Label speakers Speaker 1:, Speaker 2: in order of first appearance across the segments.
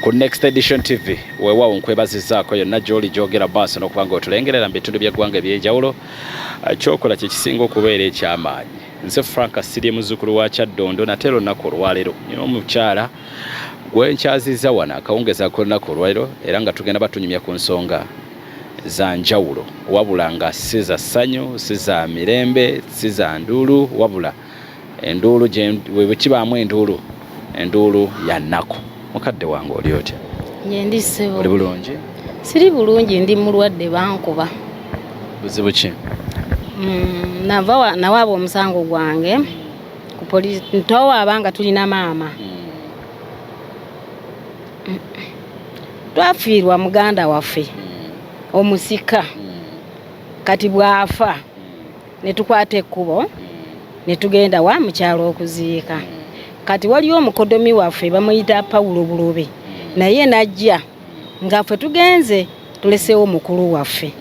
Speaker 1: Ku Next Edition TV weewaawo nkwebazizaako yonna gy'oli gy'ogera maaso n'okuba nga otulengerera mu bitundu by'eggwanga eby'enjawulo. Kyokola kye kisinga okubeera eky'amaanyi. Nze Frank Sirye muzzukulu wa Kyaddondo nate era olunaku olwaleero nina omukyala gwe nkyazizza wano akawungeezi ak'olunaku olwaleero era nga tugenda batunyumya ku nsonga za njawulo wabula nga si za ssanyu, si za mirembe, si za nduulu wabula enduulu bwe kibaamu enduulu, enduulu ya nnaku. Mukadde wange oli otya?
Speaker 2: Nyendi ssebo.
Speaker 1: Oli bulungi?
Speaker 2: Siri bulungi, ndi mulwadde bankuba.
Speaker 1: Buzibu ki?
Speaker 2: Nava nawaaba omusango gwange ku poliisi, twawaaba nga tulina maama. Twafiirwa muganda waffe omusika. Kati bw'afa ne tukwata ekkubo ne tugenda wa mu kyalo okuziika. Kati waliyo omukodomi waffe bamuyita Pawulo Bulobe, naye n'ajja nga ffe tugenze tuleseewo mukulu waffe,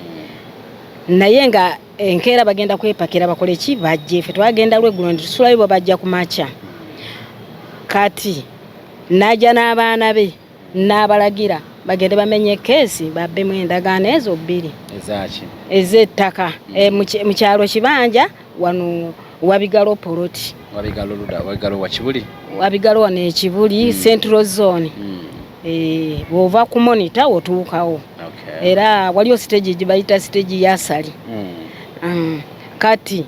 Speaker 2: naye nga enkeera bagenda kwepakira bakole ki, bajje. Ffe twagenda lweggulo ne tusulayo, bo bajja ku makya. Kati n'ajja n'abaana be n'abalagira bagende bamenye keesi babbemu endagaano ezo bbiri ez'ettaka mu kyalo Kibanja wano Wabigalo poloti.
Speaker 1: Wabigalo luda, Wabigalo wa Kibuli?
Speaker 2: Wabigalo wano e Kibuli, Central Zone. Bw'ova ku Monitor otuukawo. Era waliyo stage gye bayita stage ya Sali. Kati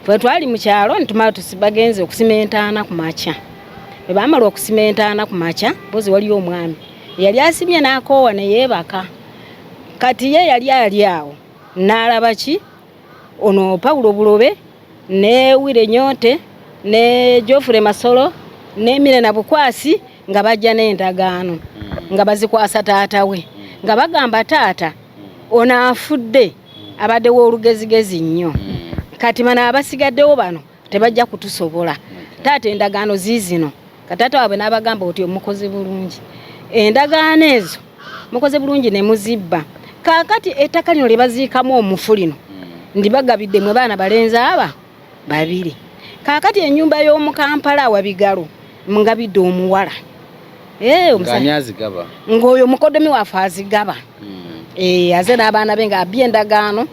Speaker 2: ffe twali mu kyalo ntumala bagenze okusima entaana ku makya. Bwe baamala okusima entaana ku makya, mpozi waliyo omwami eyali asimye n'akoowa ne yeebaka. Kati ye yali ali awo n'alaba ki ono Pawulo Bulobe ne Wire Nyote ne Geoffrey Masolo ne Mirena Bukwasi nga bajja n'endagaano nga bazikwasa taata we, nga bagamba taata ono afudde abaddewo olugezigezi nnyo, kati bano abasigaddewo bano tebajja kutusobola, taata endagaano ziizino. Kataata waabwe n'abagamba oti omukoze bulungi endagaano ezo, mukoze bulungi ne muzibba. Kaakati ettaka lino lye baziikamu omufu lino ndibagabidde mwe baana balenzi aba babiri. Kaakati ennyumba y'omu Kampala Wabigalo mungabidde omuwala. Ng'oyo mukodomi waffe azigaba. Aze n'abaana be ng'abbye endagaano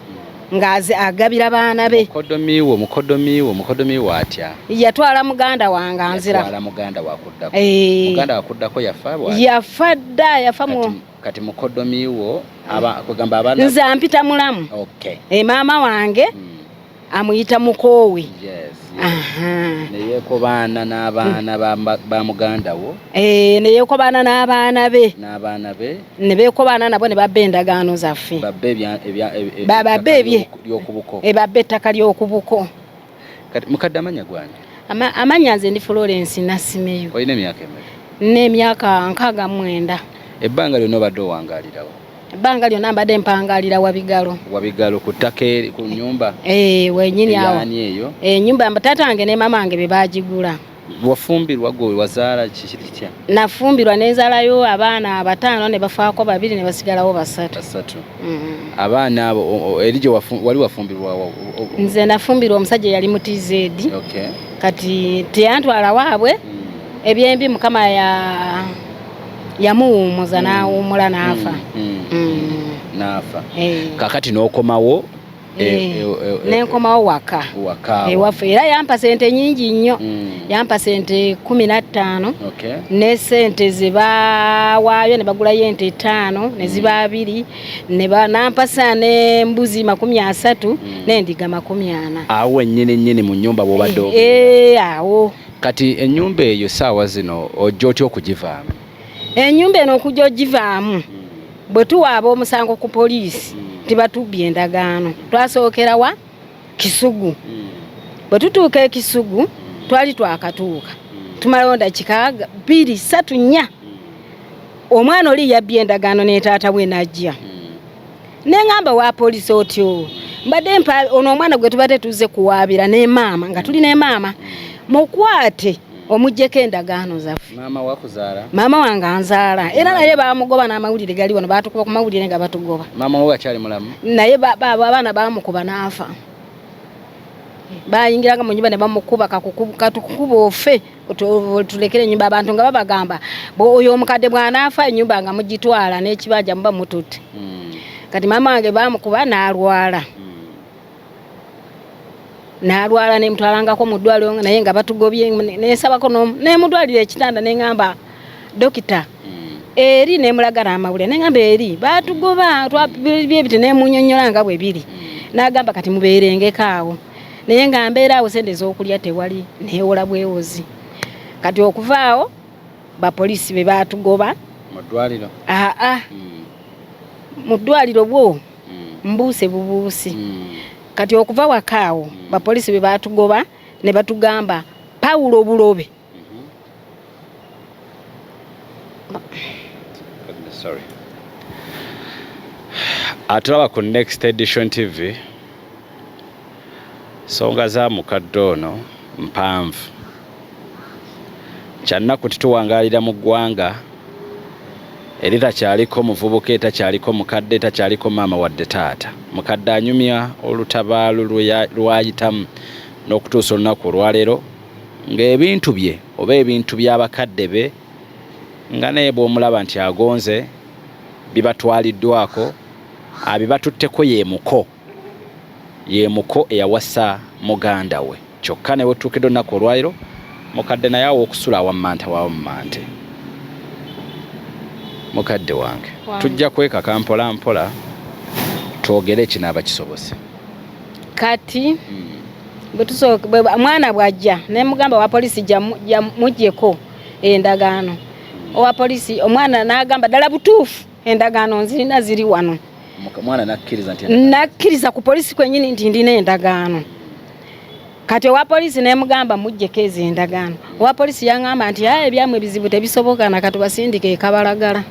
Speaker 2: ng'aze agabira baana be.
Speaker 1: Mukodomi wo atya?
Speaker 2: Yatwala muganda wange anzira.
Speaker 1: Yatwala muganda wakuddako. Muganda wakuddako yafa bw'atyo?
Speaker 2: Yafa dda, yafa mu
Speaker 1: Kati mukodomi wo aba kugamba abaana
Speaker 2: nze ampita mulamu. Maama wange amuyita mukoowe.
Speaker 1: Neyeekobaana n'abaana ba muganda wo.
Speaker 2: Neyeekobaana n'abaana be.
Speaker 1: N'abaana be.
Speaker 2: Ne beekobaana nabo ne babba endagaano zaffe.
Speaker 1: Babba
Speaker 2: ebye
Speaker 1: ly'okubuko.
Speaker 2: Babba ettaka ly'okubuko.
Speaker 1: Kati mukadde amannya gwange?
Speaker 2: Amannya nze ndi Florence Nasimeyo.
Speaker 1: Olina emyaka emeka?
Speaker 2: N'emyaka 69.
Speaker 1: Ebbanga lyonna obadde owangaalirawo?
Speaker 2: Ebbanga lyonna mbadde mpangaalira Wabigalo.
Speaker 1: Wabigalo ku ttaka eri ku nnyumba?
Speaker 2: Wenyini awo.
Speaker 1: Eyaani eyo?
Speaker 2: Ennyumba taata wange ne maama wange be baagigula.
Speaker 1: Wafumbirwa gwe wazaala kiki kitya?
Speaker 2: Nafumbirwa ne nzaalayo abaana 5 ne bafaako 2 ne basigalawo 3.
Speaker 1: 3. Abaana abo eri gye wali wafumbirwa?
Speaker 2: Nze nafumbirwa omusajja yali mu TZ. Kati teyantwala waabwe. Ebyembi Mukama yamuwummuza n'awummula n'afa.
Speaker 1: N'afa. Kakati n'okomawo?
Speaker 2: Nenkomawo waka. Ewaffe era yampa sente nyingi nnyo. Yampa sente 15. Ne sente ze baawaayo ne bagulayo ente 5 ne ziba 2 ne nampasa n'embuzi 30 n'endiga 40.
Speaker 1: Awo wennyini nnyini mu nnyumba bw'obadde obeera?
Speaker 2: Awo.
Speaker 1: Kati ennyumba eyo ssaawa zino ojja otya okugivaamu?
Speaker 2: Ennyumba eno okujja ogivaamu bwe tuwaaba omusango ku poliisi tibatubbye endagaano. Twasookera wa Kisugu. Bwe tutuuka e Kisugu twali twakatuuka, tumalayo dakika 2 3 4, omwana oli yabbye endagaano ne taata we n'ajja. Ne ŋŋamba wa poliisi otyo mbadde mpa ono omwana gwe tubadde tuzze kuwaabira ne maama, nga tuli ne maama, mukwate omuggyeko endagaano zaffe.
Speaker 1: Maama wakuzaala?
Speaker 2: Maama wange anzaala era naye baamugoba n'amawulire gali wano, baatukuba ku mawulire nga batugoba.
Speaker 1: Maama wo akyali mulamu?
Speaker 2: Naye abaana baamukuba n'afa. Bayingiranga mu nyumba ne bamukuba, katukuba ofe tulekere enyumba. Abantu nga babagamba oyo omukadde bw'anaafa enyumba nga mugitwala n'ekibanja muba mututte. Kati maama wange bamukuba n'alwala. N'alwala nemutwalangako mu ddwaliro, naye nga batugobye, nensabako nemudwaliro ekitanda, neŋŋamba dokita eri, nemulaga n'amawulire, neŋŋamba eri batugoba byebiti, nemunyonnyola nga bwe biri. N'agamba kati mubeerengeko awo, naye nga mbeera awo sente ez'okulya tewali, neewola bwewozi. Kati okuva awo bapoliisi be batugoba.
Speaker 1: Mu ddwaliro?
Speaker 2: Aa, mu ddwaliro bwo mbuuse bubuusi. Kati okuva waka awo bapoliisi be batugoba ne batugamba Pawulo Bulobe.
Speaker 1: Sorry. Atulaba ku Next Edition TV, nsonga za mukadde ono mpanvu. Kyannaku tituwangaalira mu ggwanga eritakyaliko muvubuka, etakyaliko mukadde, etakyaliko maama wadde taata. Mukadde anyumya olutabaalo lwayitamu n'okutuusa olunaku olwaleero ng'ebintu bye oba ebintu by'abakadde be, nga naye bw'omulaba nti agonze, bibatwaliddwako, abibatutteko ye muko, ye muko eyawasa muganda we. Kyokka ne wetuukidde olunaku olwaleero, mukadde naye awa okusula awammanta wawammante. Mukadde wange, tujja kwekaka mpola mpola twogere ekinaaba kisobose.
Speaker 2: Kati mwana bw'ajja nemugamba wa polisi muggyeko endagaano. Owa polisi omwana n'agamba ddala butuufu endagaano nzirina, ziri wano.
Speaker 1: Mwana nakkiriza nti
Speaker 2: Nakkiriza ku polisi kwennyini nti ndina endagaano. Kati owa polisi nemugamba muggyeko ezo endagaano. Owa polisi yaŋŋamba nti aya ebyammwe ebizibu tebisoboka, nakatubasindika e Kabalagala.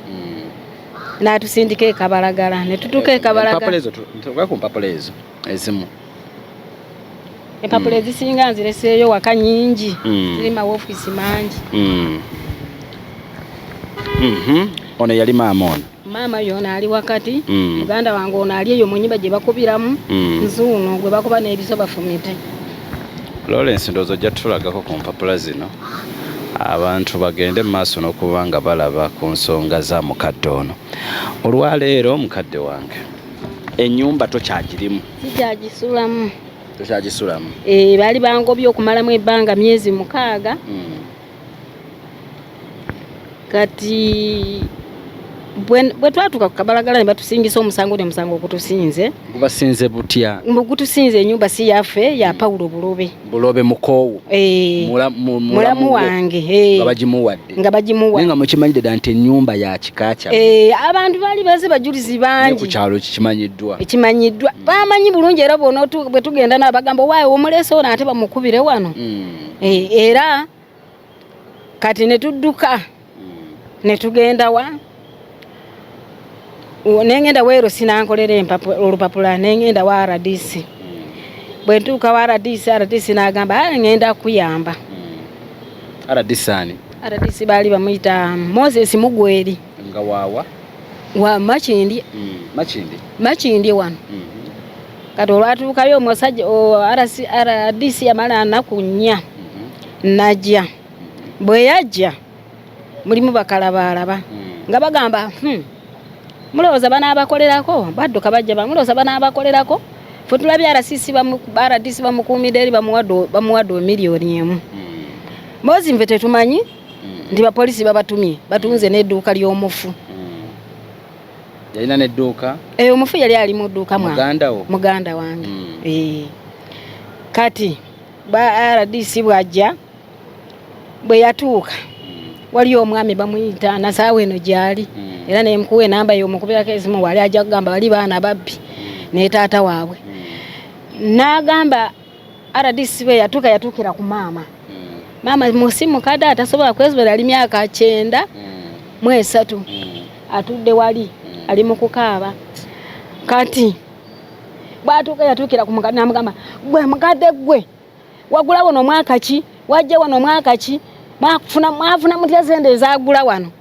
Speaker 2: N'atusindika e Kabalagala ne tutuuka e Kabalagala.
Speaker 1: Ezo tuve ku mpapula ezo ezimu.
Speaker 2: Empapula ezisinga nzireseeyo waka nyingi. Ziri mawofiisi mangi.
Speaker 1: Ono yali maama ono?
Speaker 2: Maama yono ali wakati. Muganda wange ono ali eyo mu nyumba gye bakubiramu. Nzuuno gwe bakuba n'ebiso bafumite.
Speaker 1: Lawrence, ndowooza ojja tutulagako ku mpapula zino, abantu bagende mu maaso n'okuba nga balaba ku nsonga za mukadde ono olwaleero. Mukadde wange, ennyumba tokyagirimu?
Speaker 2: Sikyagisulamu.
Speaker 1: Tokyagisulamu?
Speaker 2: Eh, baali bangobye okumalamu ebbanga myezi 6. Kati bwe twatuuka ku Kabalagala ne batusingisa omusango, ne musango ogutusinze.
Speaker 1: Gubasinze butya?
Speaker 2: Mbu gutusinze ennyumba si yaffe, ya Pawulo Bulobe.
Speaker 1: Bulobe mukoowu?
Speaker 2: Eh, mulamu wange, eh.
Speaker 1: Nga bagimuwadde?
Speaker 2: Nga bagimuwa.
Speaker 1: Naye nga mukimanyidde ddala nti ennyumba ya kika kyammwe?
Speaker 2: Eh, abantu baali baze, bajulizi
Speaker 1: Ne ku
Speaker 2: bangi.
Speaker 1: kyalo kikimanyiddwa?
Speaker 2: Ekimanyiddwa, bamanyi bulungi, era bona bwe tugenda nabo bagamba waawe omuleese ono ate bamukubire wano. Eh, era kati ne tudduka ne tugenda wa nengenda weero sinankolera olupapula, nengenda wa RDC. Bwe ntuuka wa RDC, RDC n'agamba, "Ah, ngenda kuyamba."
Speaker 1: RDC ani?
Speaker 2: RDC baali bamuyita Moses Mugweri.
Speaker 1: Nga waawa?
Speaker 2: Wa Makindi.
Speaker 1: Makindi?
Speaker 2: Makindi wano. Kati olwatuukayo omusajja RDC yamala nnaku 4 najja. Bwe yajja mulimu bakalabaalaba nga bagamba, mulowooza banaabakolerako?" Badduka bajja mulowooza banaabakolerako? Fe tulabye RCC RDC bamukuumidde eri, bamuwadde 1 million. Mozi nfe tetumanyi nti bapoliisi babatumye batunze n'edduuka ly'omufu.
Speaker 1: Yalina n'edduuka?
Speaker 2: Eh, omufu yali ali mu dduuka mwa
Speaker 1: Muganda wo?
Speaker 2: Muganda wange. Eh. Kati ba RDC bwajja, bwe yatuuka waliyo omwami bamuyita nasaawa eno gyali, era nemukuwa enamba yomukubirako esimu, wali ajja kugamba bali baana babbi ne taata waabwe. N'agamba RDC bwe yatuuka, yatuukira ku maama. Maama musi mukadde atasobola kwezibera, ali myaka 93, atudde wali ali mu kukaaba. Kati bwatuuka yatuukira ku mukadde namugamba, "Gwe mukadde, gwe wagula wano mwaka ki? Wajja wano mwaka ki? Mwafuna mutya sente ezagula wano?"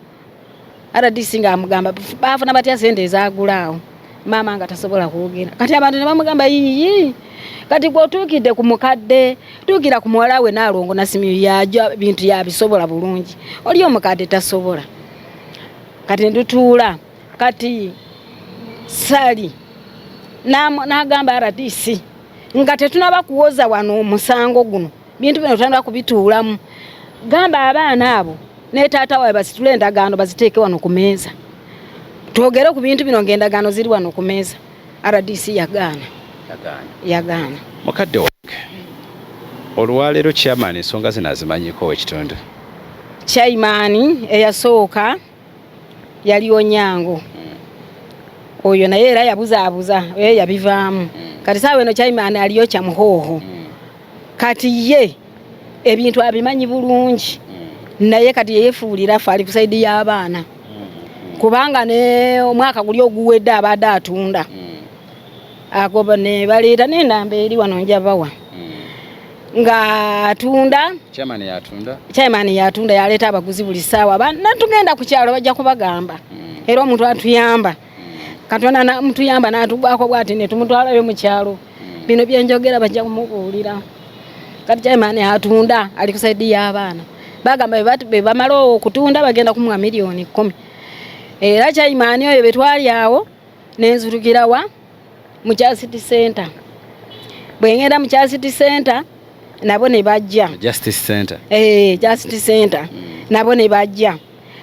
Speaker 2: RDC ng'amugamba baafuna batya sente ezagula awo. Maama nga tasobola kwogera. Kati abantu ne bamugamba yiyi, kati gwotuukidde ku mukadde, tuukira ku muwala we Naalongo Nasimiyu, yaja bintu yabisobola bulungi, oli omukadde tasobola. Kati ntutuula kati Sali n'agamba RDC nga tetunaba kuwoza wano omusango guno, bintu bino tunaba kubituulamu, gamba abaana abo ne taata waabwe basitule endagaano baziteeke wano ku meeza, twogere ku bintu bino ng'endagaano ziri wano ku meeza. RDC yagaana. Yagaana.
Speaker 1: Mukadde wange, olwaleero chairman ensonga zino azimanyiko ekitundu?
Speaker 2: Chairman eyasooka yali Onyango, oyo naye era yabuzaabuza, ye yabivaamu. Kati saawa eno chairman aliyo Kyamuhooho. Kati ye ebintu abimanyi bulungi, naye kati yeyefuulira ffe ali ku side y'abaana, kubanga ne omwaka guli oguwedde abadde atunda agoba ne baleeta n'enamba eri wano njabawa ng'atunda.
Speaker 1: Chairman yatunda?
Speaker 2: Chairman yatunda, yaleeta abaguzi buli ssaawa. Natugenda ku kyalo bajja kubagamba, era omuntu atuyamba Katonda mutuyamba n'atugwako bwati ne tumutwalayo mu kyalo. Bino byenjogera bajja kumubuulira. Kati chairman atunda ali ku side y'abaana, bagamba be bamala okutunda bagenda kumuwa 10 millioni. Era chairman oyo betwali awo nenzirukirawa mu kya city center. Bwe ngenda mu kya city center nabo ne bajja.
Speaker 1: Justice Center.
Speaker 2: Eh, Justice Center. Nabo ne bajja.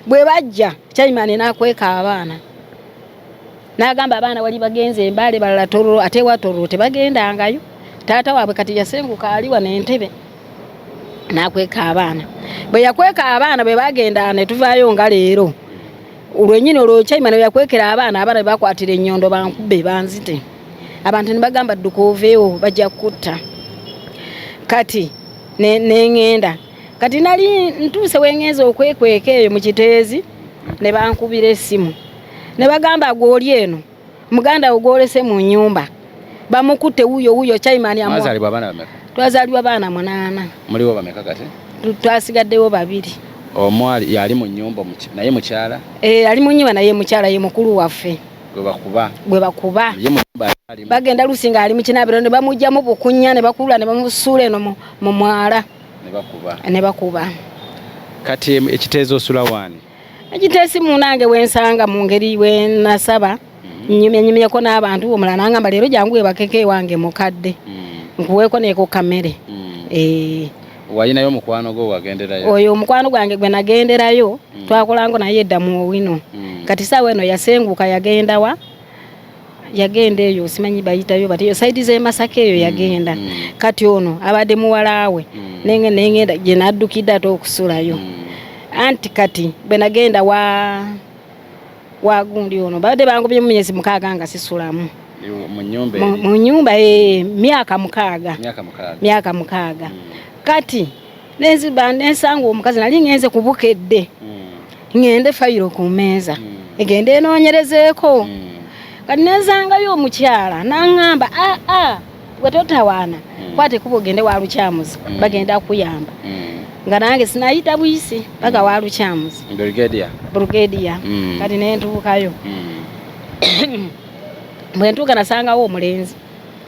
Speaker 2: Bwe bajja chairman n'akweka abaana, n'agamba abaana wali bagenze Embaale, balala Tororo, ate wa Tororo tebagendangayo, taata waabwe kati yasenguka ali wano Entebe. N'akweka abaana. Bwe yakweka abaana, bwe bagenda ne tuvaayo nga leero olwenyini olwo chairman bwe yakwekera abaana, abaana bwe bakwatira ennyondo bankube banzite, abantu ne bagamba dduka oveewo bajja kutta. Kati neŋŋenda, kati nali ntuuse wengenza okwekweka eyo mu Kiteezi, ne bankubira essimu ne bagamba gw'oli eno muganda wo gwolese mu nnyumba bamukutte, wuuyo wuuyo chairman.
Speaker 1: Mwazaalibwa abaana bameka?
Speaker 2: Twazaalibwa baana munaana.
Speaker 1: Muliwo bameka kati?
Speaker 2: Twasigaddewo babiri.
Speaker 1: Omu yali mu nnyumba naye mukyala?
Speaker 2: Eh, ali mu nnyumba naye mukyala, ye mukulu waffe.
Speaker 1: Gwe bakuba?
Speaker 2: Gwe bakuba.
Speaker 1: Ye mu nnyumba alimu?
Speaker 2: Bagenda lusi nga ali mu kinaabiro ne bamugyamu bukunya ne bakulula ne bamusuula eno mu mwala.
Speaker 1: Ne bakuba?
Speaker 2: Ne bakuba.
Speaker 1: Kati ekiteezo osula waani?
Speaker 2: Ekiteesi munange wensanga mu ngeri wenasaba nyumya nyumyako n'abantu, omulala nangamba leero jangu webakeko ewange mukadde, nkuweeko neko kamere. Eh.
Speaker 1: Walinayo omukwano gwo wagenderayo?
Speaker 2: Oyo omukwano gwange gwe nagenderayo, twakolango naye edda mu Owino. Kati saawa eno yasenguka yagenda wa, yagenda eyo simanyi bayitayo bati eyo side z'e Masaka eyo yagenda. Kati ono abadde muwala we, nengenda gye naddukidde ate okusulayo. Anti kati bwe nagenda wa gundi ono babadde bangobye mu myezi 6 nga sisulamu.
Speaker 1: Mu nnyumba?
Speaker 2: Mu nyumba, myaka 6.
Speaker 1: Myaka 6.
Speaker 2: Myaka 6. Kati nenziba nensanga omukazi, nali ngenze ku Bukedde, ŋŋende fayiro ku mmeeza egende enoonyerezeeko. Kati nensangayo omukyala n'aŋŋamba, aa gwe totawaana, kwata ekkubo ogende wa Lukyamuzi, bagenda kuyamba. Nga nange sinayita buyisi paka wa Lukyamuzi.
Speaker 1: Brigadier.
Speaker 2: Brigadier. Kati nentuukayo. Bwe ntuuka nasangawo omulenzi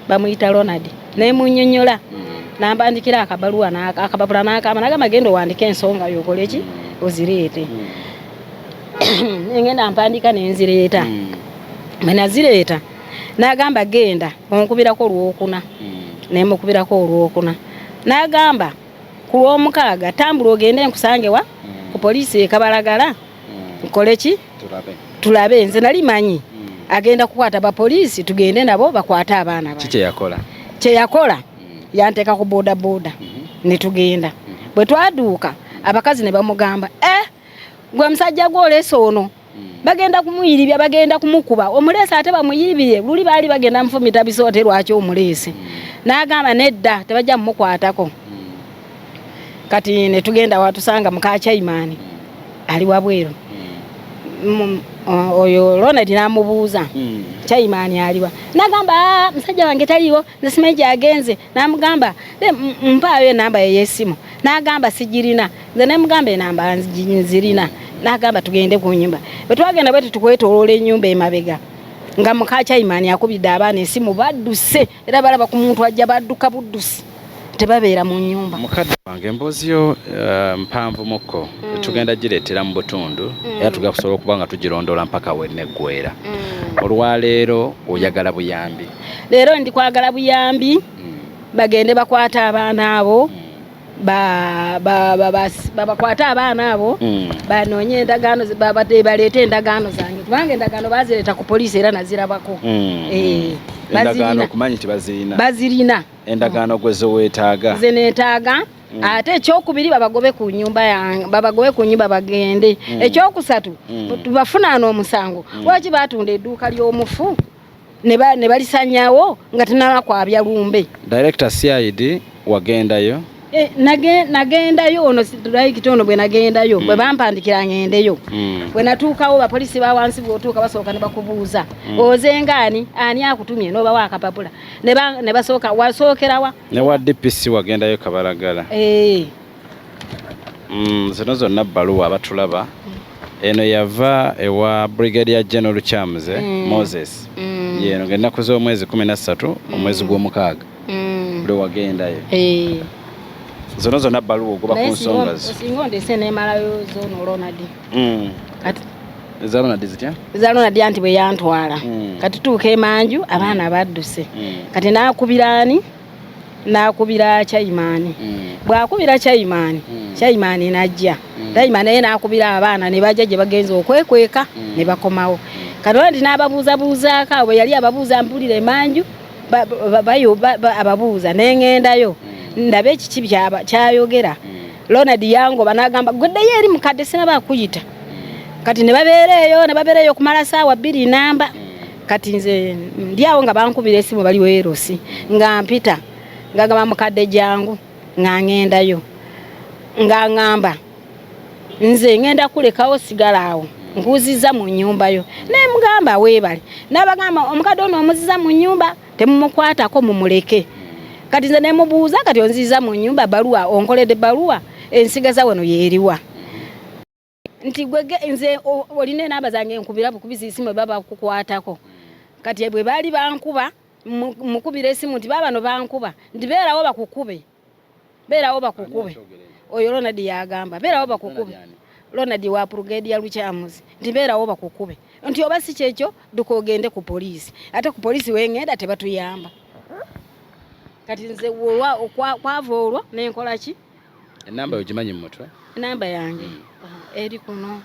Speaker 2: bamuyita Ronald, nemunyonyola, nambandikira akabaluwa akabapula n'akama, nagamba genda owandike ensonga yokole ki ozireete. Ngenda mpandiika nenzireeta. Bwe nazireeta n'agamba genda onkubirako olwokuna. Nemukubirako olwokuna, n'agamba ku lwomukaaga tambula ogende nkusange wa ku poliisi e Kabalagala, nkole ki?
Speaker 1: Tulabe.
Speaker 2: Tulabe. Nze nali manyi agenda kukwata bapoliisi tugende nabo bakwate abaana.
Speaker 1: Ki kyeyakola?
Speaker 2: Kyeyakola, yanteeka ku boda boda ne tugenda. Bwe twaduuka abakazi ne bamugamba, eh, gwe musajja gwoleese ono bagenda kumuyiribya, bagenda kumukuba, omuleese ate bamuyibire, luli baali bagenda mufumita biso, ate lwaki omuleese? N'agamba nedda, tebajja mumukwatako. Kati ne tugenda watusanga muka chairman ali wabweru. Oyo Ronald n'amubuuza, chairman aliwa? Nagamba, "Ah, musajja wange taliwo, nze simanyi gyagenze." N'amugamba, mpaayo enamba ye y'essimu." N'agamba sigirina. Nze nemugamba enamba nzirina. N'agamba tugende ku nyumba. Bwe twagenda bwe tukwetoloola ennyumba emabega. Nga muka Chaimani akubidde abaana esimu badduse, era balaba ku muntu ajja badduka buddusi, tebabeera mu nnyumba.
Speaker 1: Mukadde wange, emboozi yo mpanvu mukko. Tugenda gireetera mu butundu era tugenda kusobola okuba nga tugirondoola mpaka wenneggwera. Olwaleero oyagala buyambi?
Speaker 2: Leero ndi kwagala buyambi, bagende bakwate abaana abo, babakwate abaana abo, banoonye endagaano, baleete endagaano zange, kubanga endagaano bazireeta ku poliisi era nazirabako.
Speaker 1: Endagaano
Speaker 2: Bazirina.
Speaker 1: Okumanyi nti bazirina?
Speaker 2: Bazirina.
Speaker 1: Endagaano gwe zoweetaaga?
Speaker 2: Nze neetaaga. Ate ekyokubiri, babagobe ku nyumba yange, babagobe ku nyumba bagende. Ekyokusatu, tubafunaana omusango. Lwaki batunda edduuka ly'omufu ne balisanyawo nga tenaba lumbe?
Speaker 1: Director CID wagendayo?
Speaker 2: Eh, nagendayo ono director ono bwe nagendayo, bwe bampandikira ngendeyo, bwe natuukawo bapoliisi ba wansi, bw'otuuka basooka ne bakubuuza, oze ngaani, ani akutumye, n'obawa akapapula ne basooka wasookerawa.
Speaker 1: Ne wa DPC wagendayo Kabalagala?
Speaker 2: Eh.
Speaker 1: Zino zonna bbaluwa abatulaba. Eno yava ewa Brigadier General Lukyamuze Moses. Yeno ng'ennaku z'omwezi 13 omwezi gw'omukaaga lwe wagendayo.
Speaker 2: Eh.
Speaker 1: Zino zonna bbaluwa ogoba ku
Speaker 2: Naye
Speaker 1: nsonga zo.
Speaker 2: Singa ondese nemalayo zono Ronald. Kati
Speaker 1: Eza Ronald zitya?
Speaker 2: Za Ronald anti bwe yantwala, kati tuuka emanju abaana badduse. Kati nakubira ani? Nakubira Chaimani. Bwakubira Chaimani, Chaimani najja. Chaimani naye nakubira abaana ne bajja gye bagenza okwekweka ne bakomawo. Kati Ronald n'ababuuzabuuzaako awo, bwe yali ababuuza mpulira emanju ababuuza, neŋŋendayo ndabe ekiki kyayogera. Ronald yangoba n'agamba, gweddeyo eri mukadde, sinaba akuyita. Kati ne babeera eyo, ne babeera eyo okumala saawa 2 namba. Kati nze ndi awo nga bankubira esimu, bali weerosi nga mpita nga gamba, mukadde jangu, nga ŋŋendayo nga ŋŋamba, nze ŋŋenda kulekawo, sigala awo, nkuziza mu nnyumba yo. Naye mugamba weebale, n'abagamba omukadde ono omuziza mu nnyumba, temumukwatako, mumuleke. Kati nze nemubuuza, kati onziza mu nnyumba, baluwa onkoledde baluwa ensigaza wano yeeriwa? Nti gwe nze olina enamba zange, nkubira bukubizi isimu baba kukwatako. Kati bwe baali bankuba, mukubira esimu nti babano bankuba, nti beerawo bakukube, beerawo bakukube. Oyo Ronald yagamba beerawo bakukube, Ronald wa Brigadier Lukyamuzi, nti beerawo bakukube, nti oba si kyekyo dduka ogende ku poliisi. Ate ku poliisi wengenda tebatuyamba. Kati nze kwava olwo nenkola ki?
Speaker 1: Enamba ogimanyi mu mutwe?
Speaker 2: Enamba yange eri kuno.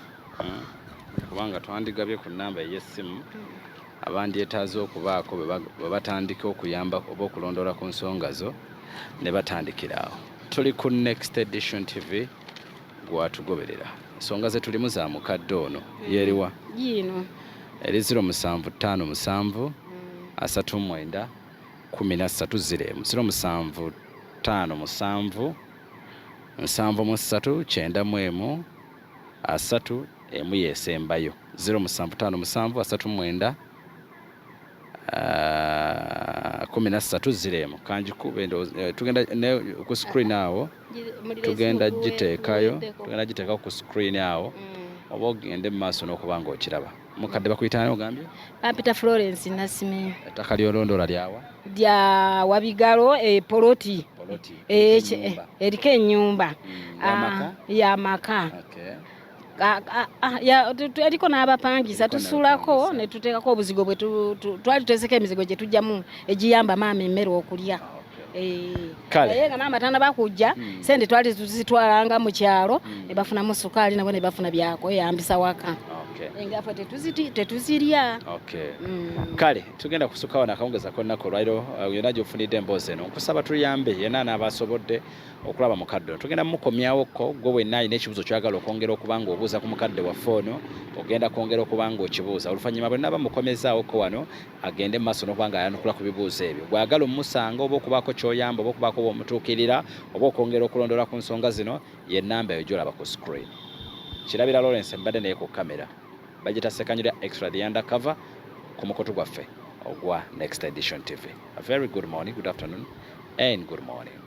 Speaker 1: Kubanga twandigabye ku namba ey'essimu abandyetaaze okubaako bwe batandika okuyamba oba okulondoola ku nsonga zo ne batandikira awo. Tuli ku Next Edition TV, gwatugoberera. Ensonga ze tulimu za mukadde ono yeeriwa?
Speaker 2: Giino.
Speaker 1: Eri 0757 39 13 0 0757 73 91 3 1 yesembayo 0757 39 13 0. Kanjikube tugenda ne ku screen awo, tugenda giteekayo, tugenda giteekako ku screen awo oba ogende mu maaso n'okuba nga okiraba. Mukadde bakuyita ani ogambye?
Speaker 2: Bampita Florence Nasimiyu.
Speaker 1: Ettaka lyolondoola lyawa?
Speaker 2: Lya Wabigalo, poloti.
Speaker 1: Poloti?
Speaker 2: Eh, eriko ennyumba.
Speaker 1: Yamaka?
Speaker 2: Yamaka.
Speaker 1: Okay.
Speaker 2: Eriko n'abapangisa.
Speaker 1: Eriko
Speaker 2: tusulako.
Speaker 1: N'abapangisa.
Speaker 2: Ne tuteekako obuzigo bwe twali tuteseko, emizigo gye tujjamu egiyamba maama emmere okulya.
Speaker 1: Okay. Kale.
Speaker 2: Naye nga maama tanaba kujja, sente twali tuzitwalanga mu kyalo ne bafunamu sukaali, nabo ne bafuna byakweyambisa waka.
Speaker 1: Okay.
Speaker 2: Nga ffe tetuzirya.
Speaker 1: Okay. Kale tugenda kusuka wano akawungeza k'olunaku olwaliro. Yonna gy'ofunidde emboozi eno, nkusaba tuyambe yenna anaabasobodde okulaba mukadde ono. Tugenda mukomyawokko. Gwe wenna alina ekibuuzo kyagala okwongera okuba nga obuuza ku mukadde waffe ono, ogenda kwongera okuba nga okibuuza oluvannyuma bwe naba mukomezaawokko wano, agende mu maaso n'okuba nga ayanukula ku bibuuzo ebyo. Gwagala omusanga oba okubaako ky'oyamba oba okubaako bw'omutuukirira oba okwongera okulondoola ku nsonga zino, ye namba eyo gy'olaba ku screen. Kirabira Lawrence mbadde naye ku kamera, bagita Sekanyira Extra the Undercover, ku mukutu gwaffe ogwa Next Edition TV. A very good morning, good afternoon and good morning.